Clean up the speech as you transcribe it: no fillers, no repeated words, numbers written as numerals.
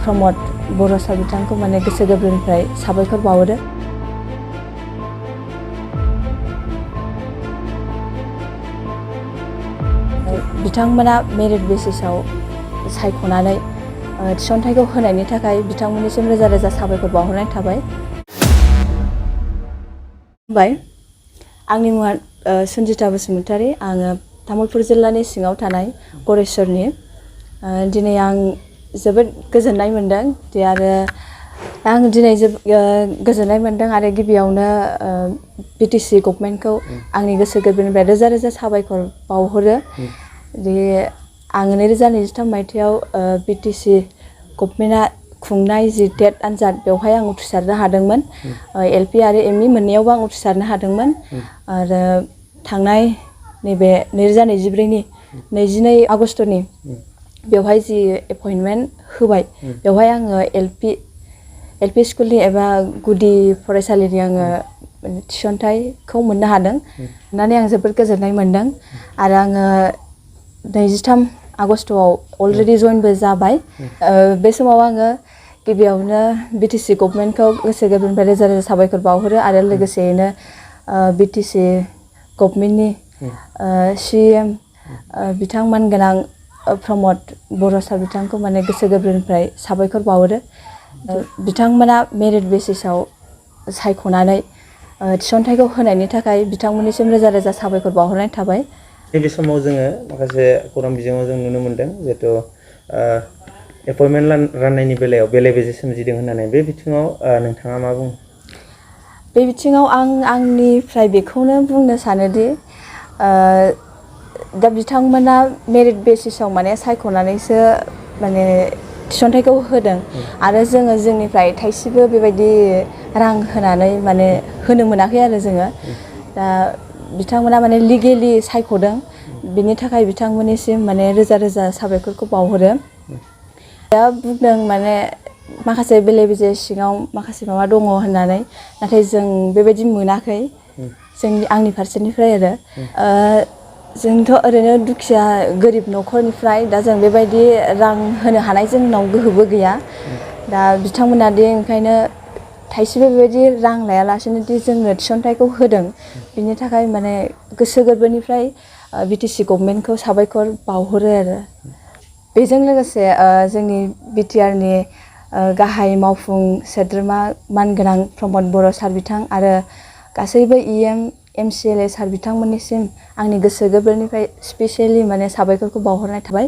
रमद बर'न सार बिथांखौ माने गोसो गोरबोनिफ्राय साबायखर बावहरो। बिथांमोना मेरिट बेसिसआव सायख'नानै थिसनथाइखौ होनायनि थाखाय बिथांमोननिसिम रोजा रोजा साबायखर बावहरनाय थाबाय। आंनि मुङा सन्जिता बसुमतारी। आङो तामुलपुर जिल्लानि सिङाव थानाय गरेस्वरनि। दिनै आं जोबोद गोजोननाय मोनदों आरो आं दिनै गोजोननाय मोनदों आरो गिबियावनो बिटिसि गभर्नमेन्टखौ आंनि गोसो गोरबोनिफ्राय रोजा रोजा साबायखर बावहरो। आङो 2023 मायथाइयाव बिटिसि गभर्नमेन्टआ खुंनाय जि टेट आनजाद बेवहाय आं उथ्रिसारनो हादोंमोन। एलपि आरो एमइ मोननैयावबो आं उथ्रिसारनो हादोंमोन आरो थांनाय नैबे 2024नि 22 आगस्टनि बेवहाय जि एपइन्टमेन्ट होबाय बेवहाय आङो एलपि स्कुलनि एबा गुदि फरायसालिनि आङो थिसनथाइखौ मोननो हादों होननानै आं जोबोद गोजोननाय मोनदों आरो आङो 23 आगस्टआव अलरेडि जइनबो जाबाय। बे समाव आङो गिबियावनो बिटिसि गभर्नमेन्टखौ गोसो गोरबोनिफ्राय रोजा रोजा साबायखर बावहरो आरो लोगोसेयैनो बिटिसि गभर्नमेन्टनि CM बिथांमोन गोनां रमद बर'न सार बिथांखौ माने गोसो गोरबोनिफ्राय साबायखर बावहरो। बिथांमोना मेरिट बेसिसआव सायख'नानै थिसनथाइखौ होनायनि थाखाय बिथांमोननिसिम रोजा रोजा साबायखर बावहरनाय थाबाय। नैबे समाव जोङो माखासे खौरां बिजोङाव जों नुनो मोनदों जिहेथु एपइन्टमेन्ट राननायनि बेलायाव बेले बेजे सोमजिदों होननानै बे बिथिङाव नोंथाङा मा बुङो? बे बिथिङाव आंनिफ्राय बेखौनो बुंनो सानोदि दा बिथांमोना मेरिट बेसिसआव माने सायख'नानैसो माने थिसनथाइखौ होदों आरो जोङो जोंनिफ्राय थाइसेबो बेबायदि रां होनानै माने होनो मोनाखै आरो जोङो दा बिथांमोना माने लिगेलि सायख'दों बिनि थाखाय बिथांमोननिसिम माने रोजा रोजा साबायखरखौ बावहरो। दा बुंदों माने माखासे बेले बेजे सिङाव माखासे माबा दङ होननानै नाथाय जों बेबायदि मोनाखै आंनि फारसेनिफ्राय आरो जोंथ' ओरैनो दुखिया गोरिब न'खरनिफ्राय दा जों बेबायदि रां होनो हानाय जोंनाव गोहोबो गैया। दा बिथांमोना दि ओंखायनो थाइसेबो बेबायदि रां लायालासेनो दि जोंनो थिसनथाइखौ होदों बिनि थाखाय माने गोसो गोरबोनिफ्राय बिटिसि गभर्नमेन्टखौ साबायखर बावहरो आरो बेजों लोगोसे जोंनि बिटिआरनि गाहाय मावफुं सोद्रोमा मानगोनां रमद बर'न सार बिथां आरो गासैबो EM MCLA सार बिथांमोननिसिम आंनि गोसो गोरबोनिफ्राय स्पेसियेलि माने साबायखरखौ बावहरनाय थाबाय।